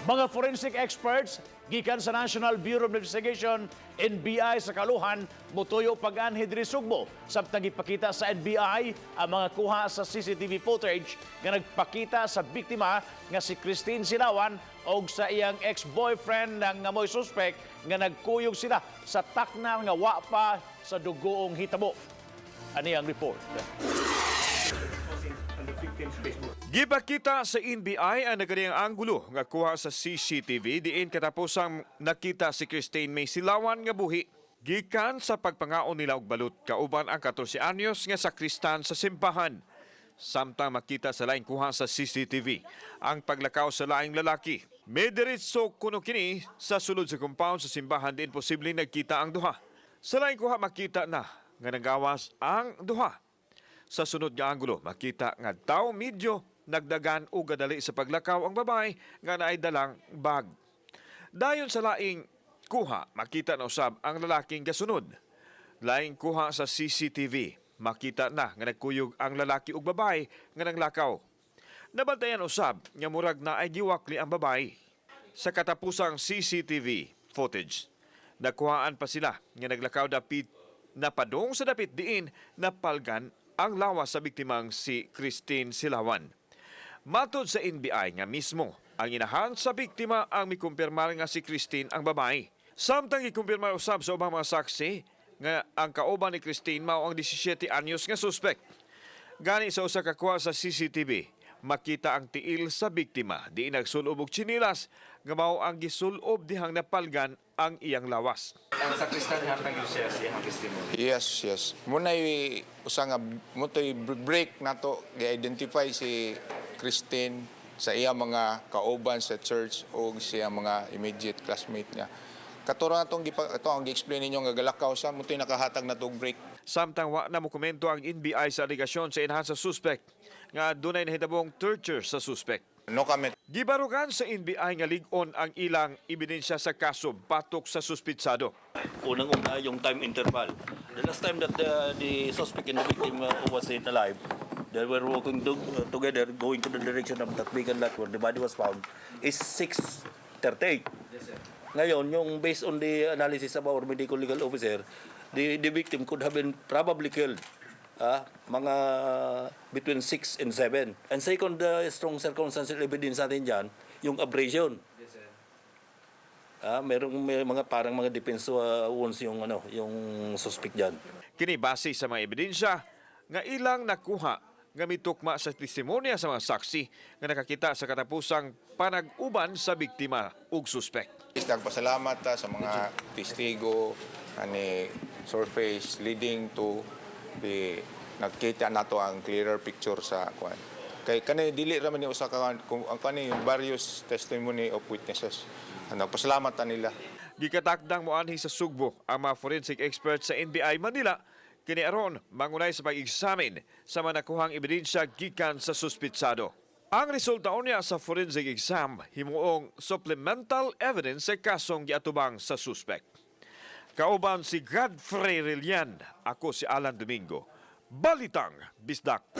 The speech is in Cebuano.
Mga forensic experts gikan sa National Bureau of Investigation, NBI, sa Kaluhan motuyo pag-anhi diri Sugbo samtang gipakita sa NBI ang mga kuha sa CCTV footage nga nagpakita sa biktima nga si Christine Silawan og sa iyang ex-boyfriend nga mo'y suspect nga nagkuyog sila sa takna nga wa pa sa dugoong hitabo. Ani ang report. Gipakita sa NBI ang naganiyang anggulo nga kuha sa CCTV diin katapusang nakita si Christine May Silawan nga buhi. Gikan sa pagpangaon nila og balut kauban ang 14 anyos nga sakristan sa simbahan. Samtang makita sa laing kuha sa CCTV ang paglakaw sa laing lalaki. Mediretso kuno kini sa sulod sa compound sa simbahan diin posibleng nagkita ang duha. Sa laing kuha, makita na nga nagawas ang duha. Sa sunod nga anggulo, makita nga daw medyo nagdagan o gadali sa paglakaw ang babae nga naay dalang bag. Dayon sa laing kuha, makita na usab ang lalaking gasunod. Laing kuha sa CCTV, makita na nga nagkuyog ang lalaki ug babae nga nanglakaw. Nabantayan usab nga murag naay giwakli ang babae. Sa katapusang CCTV footage, nakuhaan pa sila nga naglakaw dapit napadong sa dapit diin napalgan ang lawas sa biktimang si Christine Silawan. Matod sa NBI nga mismo, ang inahan sa biktima ang mikumpirmar nga si Christine ang babae. Samtang gikumpirmar usab sa ubang mga saksi nga ang kauban ni Christine mao ang 17 anyos nga suspect. Gani sa usa ka kuha sa CCTV, makita ang tiil sa biktima diin nagsulob og tsinilas nga mao ang gisulob dihang napalgan ang iyang lawas. Ang sakristan hatag yung siya sa iyang testimony. Yes. Muna'y usa nga mutoy break nato gi-identify si Christine sa iya mga kauban sa church o siya mga immediate classmate niya. Katuro natong gipa, ito ang gi-explain ninyo nga galakaw sa mutoy nakahatag na og break. Samtang wa na mokomento ang NBI sa alegasyon sa inahan sa suspect nga dunay nahitabong torture sa suspect. No comment. Gibarukan sa NBI nga lig-on ang ilang ebidensya sa kaso batok sa suspitsado. Unang-una, yung time interval. The last time that the suspect and the victim was seen alive, they were walking together going to the direction of that vacant lot where the body was found is 6:38. Ngayon, yung based on the analysis of our medical legal officer, the victim could have been probably killed mga between 6 and 7. And second, the strong circumstantial evidence natin dyan, yung abrasion. Merong may mga parang mga defense wounds yung ano, yung suspect diyan. Kini base sa mga ebidensya nga ilang nakuha nga mitukma sa testimonya sa mga saksi nga nakakita sa katapusang panag-uban sa biktima ug suspect. Nagpasalamat ta sa mga testigo ani surface leading to the nakita nato ang clearer picture sa kwan. Kay kani dili ra man ni usa ka kwan, kung ang kani yung various testimony of witnesses. Nagpasalamat ta nila. Gikatakdang moanhi sa Sugbo ang mga forensic experts sa NBI Manila kini aron mangunay sa pag-examine sa mga nakuhang ebidensya gikan sa suspitsado. Ang resulta unya sa forensic exam himuong supplemental evidence sa kasong giatubang sa suspect. Kauban si Godfrey Relian, ako si Alan Domingo. Balitang Bisdak.